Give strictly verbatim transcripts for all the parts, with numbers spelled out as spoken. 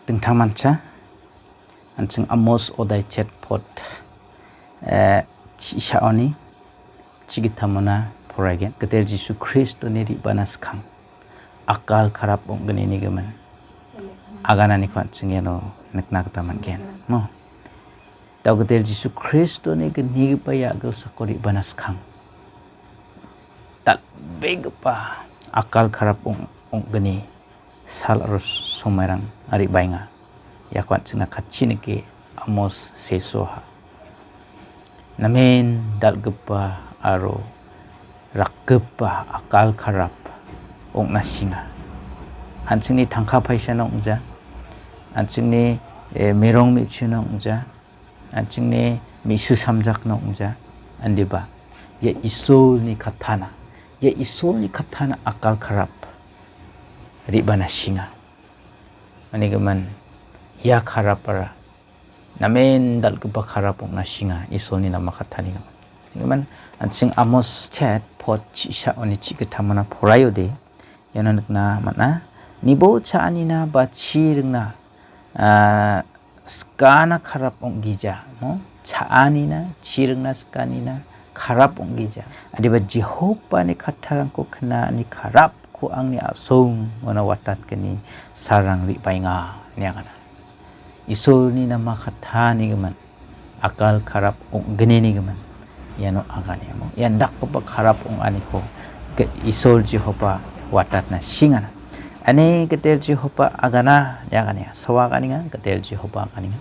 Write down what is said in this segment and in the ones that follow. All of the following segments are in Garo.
Dingtangmancha, an·ching Amos odaichet pot, eh, chisaoni chigittamona poraigen. Gitel Jisu Kristoni re·bana skang akal karap ong·gnini gimin agananiko an·ching iano nikna gita man·gen. Mo. Dao Gitel Jisu Kristoni gnigipa ia agilsako re·bana skang dal·begipa akal karap ong-, ong·gni sal aro somairang re·baenga. Iako an·chingna katchi nike Amos sesoha. Namen dal·gipa aro rakgipa akal karap ong·na singa. An·chingni tangka paisana ong·ja, an·chingni, eh, merong me·china ong·ja, an·chingni me·su samjakna ong·ja, indiba ia Isolni kattana, ia Isolni kattana akal karap re·bana singa. Ani gimin ia karapara namen dal·gipa karap ong·na singa Isolni nama kattani gimin. Gimin an·ching Amos chet pot chisaoni chigittamona poraiode iano nikna man·a. Nibo cha·anina ba chi ringna, ah, skana karap ong·gija, no? Cha·anina, chi ringna skanina karap ong·gija. Adiba Jehovani kattarangko knani karapko angni a·songona watatgni salrang re·baenga, ine agana. Isolni nama kattani gimin, akal karap ong·gnini gimin, iano agane amo. Ian dakgipa karap ong·aniko ge-, Isol Jehoba watatna singana. Ane Gitel Jehoba agana, ine agane. Sawa aganenga, Gitel Jehoba aganenga.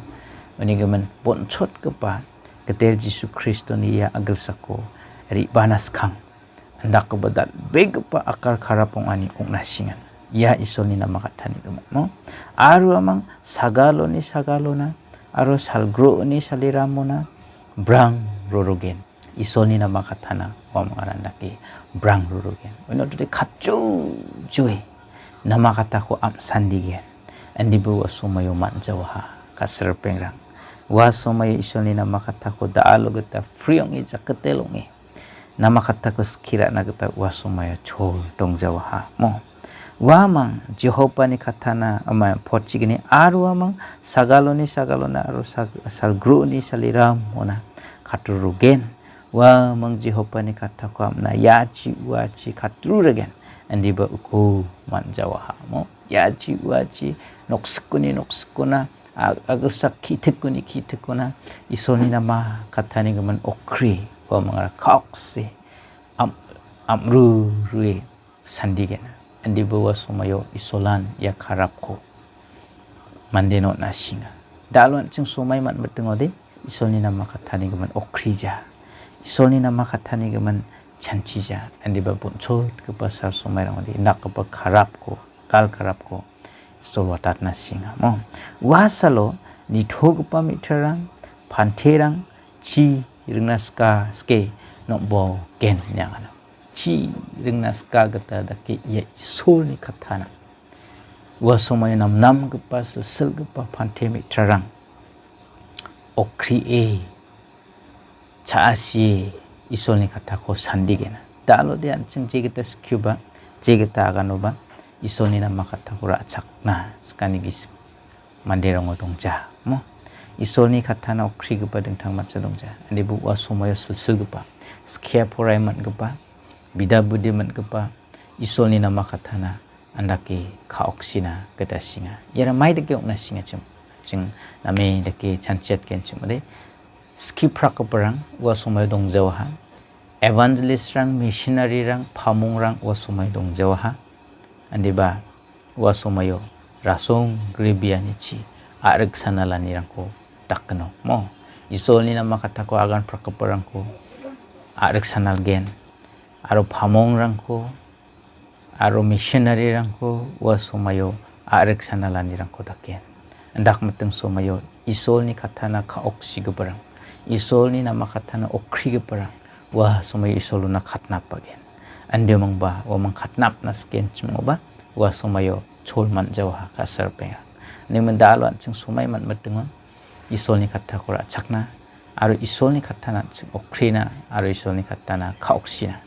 Uni gimin bonchotgipa Gitel Jisu Kristoni ia agilsako re·bana skang. Indakgipa dal·begipa akal karap ong·ani ong·na singan. Ia Isolni nama kattani gimin, no? Aro amang sagaloni sagalona, aro salgroni saliramona, brang rorogen. Isolni nama kattana, uamang aran dake, brang rorogen. Uno dode katjo joe, nama kattako am·sandigen. Indiba ua somaio man·jawaha, kasripengrang. Ua somaio Isolni nama kattako da·alo gita free ong·e, jakkitel ong·e. Nama kattako skie ra·na gita ua somaio chol dongjawaha mo. Uamang Jehovani kattana, ama, potchigni aro uamang sagaloni sagalona aro sag-, salgruni saliramona katrurugen. Uamang Jehovani kattako am·na iachi uachi katruregen. Indiba uko man·jawaha mo. Iachi uachi noksikoni noksikona a-, agilsak ki·tikoni ki·tikona Isolni nama kattani gimin okri uamangara kaokse am-, am·rurue sandigena. Indiba ua somaio Isolan ia karapko mandena on·a singa. Da·alo an·ching somai man·bitingode Isolni nama kattani gimin okrija. Isolni nama kattani gimin chanchija. Indiba bonchotgipa sal somairangode indakgipa karapko, gal karapko Isol watatna singa mo. Ua salo nitogipa me·trarang, panterang, chi ringna sika, sike nokbo gen niangana. Chi ringna sika gita dake ia Isolni kattana. Ua somaio namnamgipa, silsilgipa pante me·trarang okrie, cha·asie Isolni kattako sandigena. Da·alode an·ching jegita skioba, jegita aganoba, Isolni nama kattako ra·chakna sikani gisik manderango dongja, mo? Isolni kattana okrigipa dingtang mancha dongja. Ande bu ua somaio silsilgipa, skie porai man·gipa, bida budi man·gipa, Isolni nama kattana andake ka·oksina gita singa. Iara mai dake ong·na singachim. Ching name dake chanchiatgenchim ode. Skiprakgiparang ua somaio dongjawaha. Evangelist-rang, missionary-rang, pamongrang ua somaio dongjawaha. Andeba ua somaio rasong gribianichi a·riksanalanirangko dakgino. Mo, Isolni nama kattako aganprakgiparangko a·riksanalgen. Aro pamongrangko aro missionary-rangko ua somaio a·riksanalanirangko daken. Indakmiting somaio Isolni kattana ka·oksigiparang, Isolni nama kattana okrigiparang ua somaio Isolona katnapagen. Andemangba uamang katnapna sikenchim ong·oba ua somaio chol man·jawaha ka·saripenga. Ine mingdalo an·ching somai man·mitingon Isolni kattako ra·chakna aro Isolni kattana an·ching okrina aro Isolni kattana ka·oksina.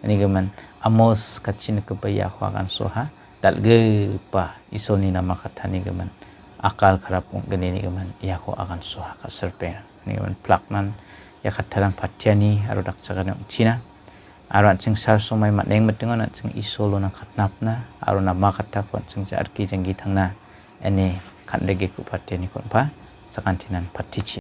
Uni gimin Amos katchi nikgipa iako agansoha, dal·gipa Isolni nama kattani gimin akal karap ong·gni nigimin iako agansoa ka·sirpenga. Nigimin plaknan ia kattarang patiani aro dakchakani ong·china. Aro an·ching sal somai man·eng mitingon an·ching Isolona katnapna aro nama kattako an·ching ja·rike janggi tangna ine kan·degeko patianiko on·pa sakantinan patichi.